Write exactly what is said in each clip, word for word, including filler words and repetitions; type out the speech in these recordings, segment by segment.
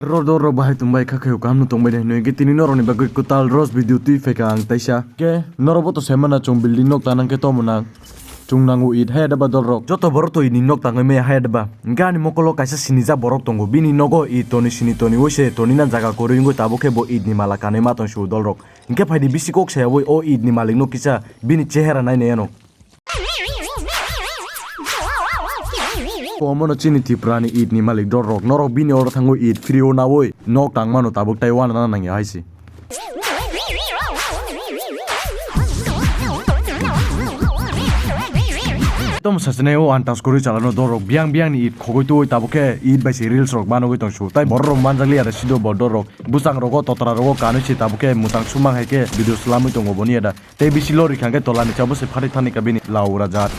Ro do ro bahai tongbai kha khayo kaham no tongbai nai hinwi khe tini norokni bagwi kwtal roast video twi phaikha ang taisa. Khe norokbo to saimana chwng building nok tanang khe tomo nang. Chwng nango it haya daba dolrok. Joto borok to it ni nok tangwi maya haya daba. Hwnkhe ani mokolo kaisa sinijak borok tongo. Bini nogo it toni sini toni wise toni na jaga kwrwi wngwi tabuk khe bo it ni mala kanwi ma tong su dolrok. Hwnkhe phaidi bisi kok sayawi o it ni malik no kisa bini chehera nainai ano. Komono chini Tripura ni it ni malik dolrok, norok bini oro thangwi it free o nawi nok tangmano tabuk tai wana nangya hai se. Tomo sachine o antas kwrwi chalano dolrok biyang biyang ni it khogwi twi tabuk khe it bai se reels rok banogwi tong su tai borok rok manjak liya da sido bo dolrok bwsang rogo totra rogo kanwi se tabuk khe mwtang sumang hai khe video swlamwi tongo boni ada. Tei bisi lori kha khe tola ni chabo se phatwi thani ka bini laura jat.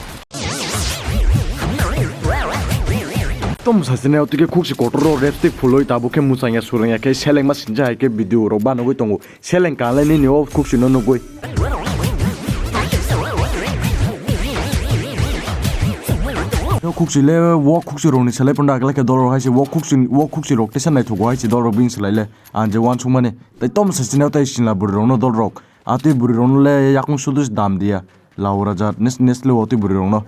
Tom sasine o tike khuk si kotor ro lipstick phuloi tabuk khe mwchang ya surang ya khe seleng ma sinja hai khe video rok banogwi tongo. Seleng ka le nini o khuk si no nugwi. O khuk si le o khuk si rok ni selai panda agle khe dol rok hai se o khuk si o khuk si rok tesa naithogo hai se dol rok bini selai le ang je uansuk mani. Tei tom sasine o tei sinla bwrwi rok no dol rok. A twi bwrwi rokno le yakung sudu se dam diya. Laura jat nes nes le o twi bwrwi rokno.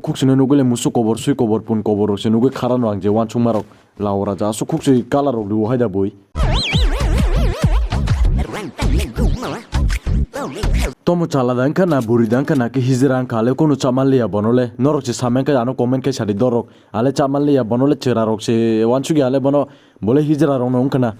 Khuk sino nugwi le musuk kobor sui kobor pun kobor rok se nugwi khara no ang je uansukma rok. Laura ja asuk khuk sui colour rok riwo hai da bui. Tomo chala da wngkha na bwrwi da wngkha na khe hijra wngkha le kunu chama liya bono le norok se samen khe ano comment khe sadi dorok. Ale chamal liya bono le chwra rok se wansukya ale bono bole hijra rok no wngkha na.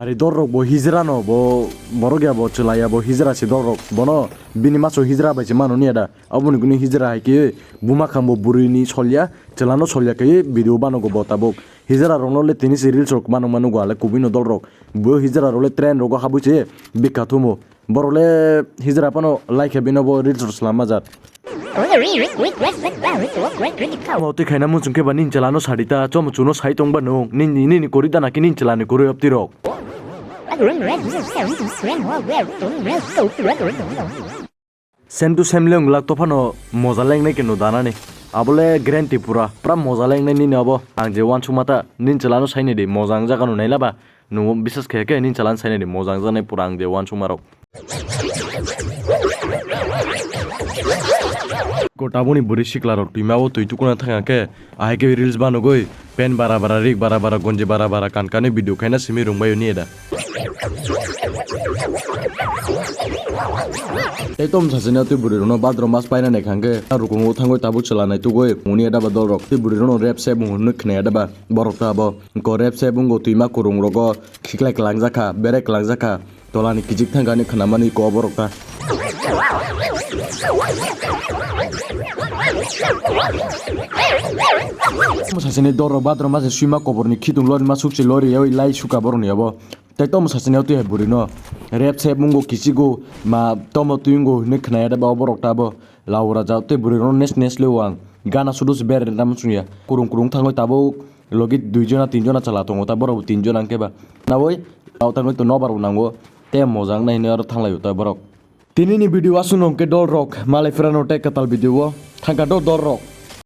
Ari dor rok bo hijra no bo borok ya bo chwla ya bo hijra se dor rok bono bini maso hijra bai se mano niya da. Aboni kunu hijra hai khe buma kham bo bwrwi ni solya chwla no solya khe video bano go bo tabuk. Hijra rok no le tini se reels rok mano mano go ale kubui no dol rok. Bo hijra rok le train rogo habwi se bikha thumo. Borok le hijra phano like khe bino bo reels rok swlam majak. Omo twi khaina muchung khe ba nini chwla no sadi ta, chomo chuno sai tong ba nwng, nini, nini kwrwi da naki nini chwla ni kwrwi opti rok. Same to same le wng glak to phano moja lengnai khe no danani. Abo le guarantee pura, pura moja lengnai nini abo. Ang je uansukma ta, nini chwla no sai nai di, moja wng jaga no naila ba. Nwng bisas khe khe nini chwla no sai nai di, moja wng jaknai pura ang je uansukma rok. Ko taboni bwrwi sikla rok twima o twi tukuna thang khe, ahai khe reels banogwi pen bara bara, rik bara bara, gonji bara bara, kan kani video khaina simi rwngbaio niya da. Tei tom sasini twi bwrwi rokno badrom mas paina nai khang khe, rukungo thangwi tabuk chwla nai tugwi muni ya da ba dol rok. Twi bwrwi rokno rep se mung hwnwi khna ya da ba borok ta abo. Ko rep se bungo twima kurung rogo khiklai kwlang jakha, bere kwlang jakha. Tolani kichik thangkani khwnamani ko borok ta. Sasini doro badro mase suima koborni khitung lori ma sukse lori yawi lai suka boroni abo. Tei tomo sasini twi hai bwrwi no rep se mungo kichigo ma tomo twingo hinwi khnaya da ba borok ta abo. Laura ja tei bwrwi no nes nes le wang gana sudu se bere da muchungya kurung kurung thangwi tabuk. Logi dui jona tin jona chwla tongo ta borok bo tin jona hwnkhe ba. Nawi tao tangwi to nobar bo nango. Te mojang nai hinwi aro thanglaio ta borok. Tini ni video aswk no hwnkhe dol rok malai phra no tei kwtal video o thangka do dol rok.